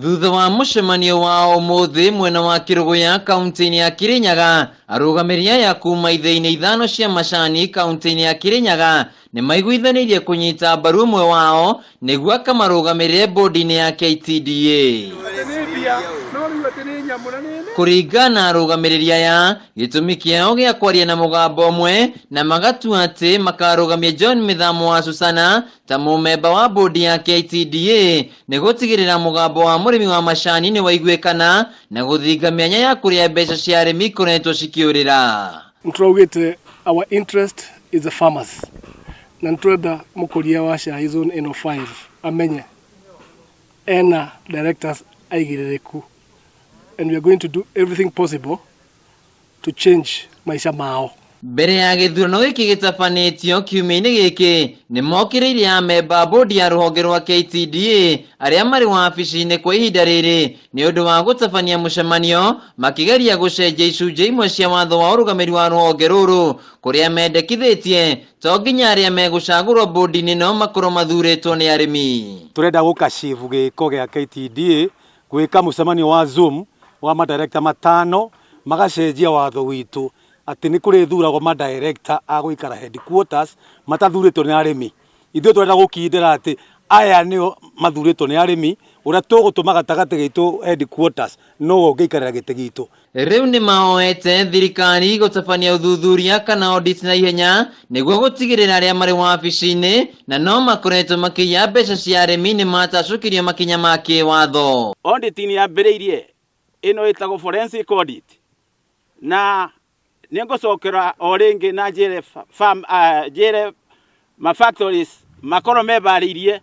Thutha wa mũcemanio wa ũmũthĩ mwena wa Kĩrũgũya kaunti-inĩ ya Kĩrĩnyaga, arũgamĩrĩri aya kuma ithĩi-inĩ ithano cia macani kaunti-inĩ ya Kĩrĩnyaga nĩ maiguithanĩirie kũnyita mbaru ũmwe wao nĩguo akamarũgamĩrĩre bũndi-inĩ ya KTDA. Kũringana na arũgamĩrĩri aya, gĩtũmi kĩao gĩa kwaria na mũgambo ũmwe na magatua atĩ makarũgamia John Mĩthamo wa Susana ta mũmemba wa bũndi ya KTDA nĩ gũtigĩrĩra mũgambo wa mũrĩmi wa macani nĩ waiguĩkana na gũthinga mĩanya ya kũrĩa mbeca cia arĩmi ikoretwo cikĩũrĩra. Nĩtũraugĩte our interest is the farmers na nĩtũrenda mũkũria wa cai zone ĩno 5 amenye ena directors aigĩrĩrĩku and we are going to do everything possible to change maica mao. Mbere ya gĩthurano gĩkĩ gĩtabanĩtio kiumia-inĩ gĩkĩ, nĩ mokĩrĩire amemba a bũndi ya rũhonge rwa KTDA arĩa marĩ wabici-inĩ kwa ihinda rĩrĩ nĩ ũndũ wa gũtabania mũcemanio makĩgeria gũcenjia icunjĩ imwe cia watho wa ũrũgamĩri wa rũhonge rũrũ kũrĩa mendekithĩtie to nginya arĩa megũcagũrwo bũndi-inĩ no makorwo mathurĩtwo nĩ arĩmi. Tũrenda gũkacibu gĩko gĩa KTDA gwĩka mũcemanio wa Zoom wa madirector matano magacenjia watho witũ atĩ nĩ kũrĩthuragwo madirector a gũikara headquarters matathurĩtwo nĩ arĩmi. Ithuĩ tũrenda gũkindĩra atĩ aya nĩo mathurĩtwo nĩ arĩmi, ũrĩa tũgũtũma gatagatĩ gaitũ headquarters no ũngĩikarĩra gĩtĩ gitũ. Rĩu nĩ maoete thirikari gũtabania ũthuthuria kana audit na ihenya nĩguo gũtigĩrĩra arĩa marĩ wabici-inĩ na no makoretwo makĩiya mbeca cia arĩmi nĩ matacũkĩrio makinya ma kĩwatho. Audit nĩ yambĩrĩirie ĩno ĩtagwo forensic audit na nĩ ngũcokera o rĩngĩ na njĩre farm, njĩre ma factories makorwo mebarĩirie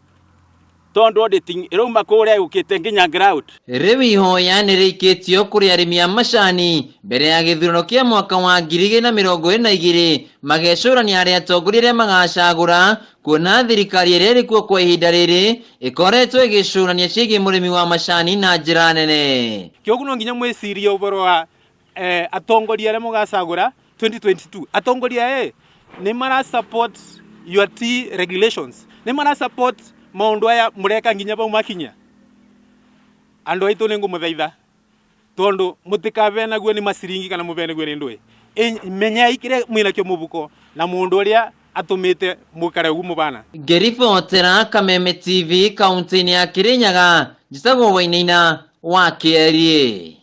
tondũ auditing ĩrauma kũrĩa yũkĩte nginya ground. Rĩu ihoya nĩ rĩikĩtio kũrĩ arĩmi a macani mbere ya gĩthurano kĩa mwaka wa 2022 magecũrania arĩa atongoria arĩa magacagũra kuona thirikari ĩrĩa ĩrĩ kuo kwa ihinda rĩrĩ ĩkoretwo ĩgĩcũrania ciĩgiĩ mũrĩmi wa macani na njĩra nene. Kĩoguo no nginya mwĩcirie ũhoro wa atongoria arĩa mũgacagũra 2022. Atongoria aya nĩ mara support your tea regulations, nĩ mara support maũndũ aya mũreka nginya bau makinya. Andũ aitũ nĩ ngũmũthaitha tondũ mũtikabenaguo nĩ maciringi kana mũbenaguo nĩ ndũĩ. Menyai kĩrĩa mwĩnakĩo mũbuko na mũndũ ũrĩa atũmĩte mũikare ũguo mũbana. Ngĩribotera Kameme TV kaunti-inĩ ya Kirinyaga, njĩtagwo Wainaina wa Kĩeriĩ.